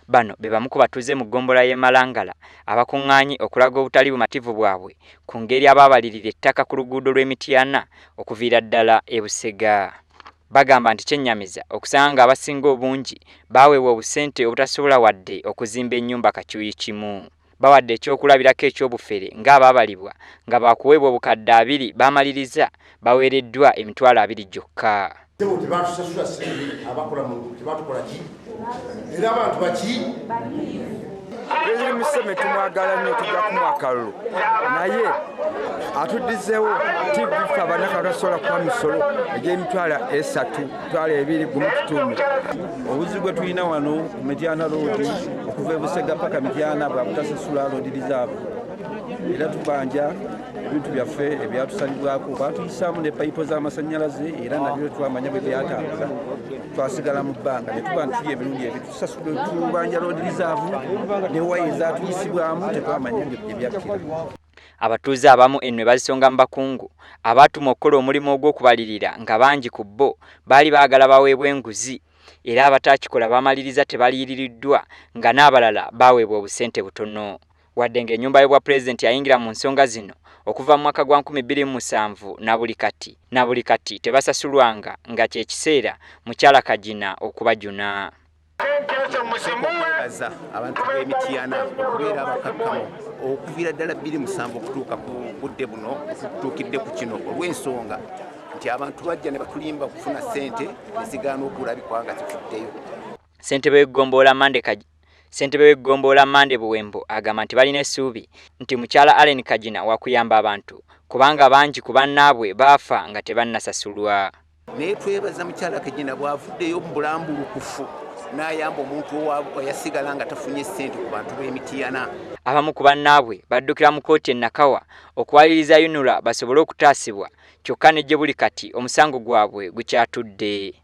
Bano be bamu ku batuuze mu ggombolola y'e Malangala abakuŋŋaanye okulaga obutali bumativu bwabwe ku ngeri abaabalirira ettaka ku luguudo lw'e Mityana okuviira ddala e Busega. Bagamba nti kyennyamiza okusanga ng'abasinga obungi baaweebwa obusente obutasobola wadde okuzimba ennyumba kakyuyi kimu. Bawadde ekyokulabirako eky'obufere ng'abaabalibwa nga baakuweebwa obukadde 20 baamaliriza baweereddwa emitwalo 20 gyokka. Tebatusasula ssente, abakola mu tebatukola ki, era abantu baki. Pulezidenti Museveni tumwagala nnyo, tujja kumuwa akalulu, naye atuddizeewo TV. Ffe abannaka tasobola kuwa misolo egy'emitwalo 3, 2.5. Obuzibu bwe tulina wano ku Mityana Road okuva e Busega paka Mityana bwa butasasula road reserve, era tubanja ebintu byaffe ebyatusalibwako. Batuyisaamu ne payipo z'amasannyalaze, era nabyo twamanya bwe byatambula. Twasigala mu bbanga ne tuba nti tuli emirundi ebiri tubanja road reserve ne waya ezatuyisibwamu, tetwamanya gye byakkira. Abatuuze abamu ennwe bazisonga mu bakungu abaatumwa okukola omulimu ogw'okubalirira, nga bangi ku bo baali baagala baweebwe enguzi, era abataakikola bamaliriza tebaliyiririddwa, nga n'abalala baaweebwa obusente butono. Wadde ng'ennyumba y'obwa pulezidenti yayingira mu nsonga zino okuva mu mwaka gwa 2007, na buli kati tebasasulwanga, nga kyekiseera mukyala Kagina okubajuna. Okwebaza abantu b'Emityana okubeera abakakkamu okuviira ddala 27 okutuuka ku budde buno tutuukidde ku kino, olw'ensonga nti abantu bajja ne batulimba okufuna ssente nezigaana okulabikwa nga zifuddeyo. Ssentebe w'eggombolola Mande Buwembo agamba nti balina essuubi nti mukyala Allen Kagina wakuyamba abantu, kubanga bangi ku bannaabwe baafa nga tebannasasulwa. Naye twebaza mukyala Kagina bw'avuddeyo mu bulambulukufu n'ayamba omuntu oyasigala nga tafunye ssente ku bantu b'Emityana. Abamu ku bannaabwe baddukira mu kkooti e Nakawa okuwaliriza UNRA basobole okutaasibwa, kyokka ne gye buli kati omusango gwabwe gukyatudde.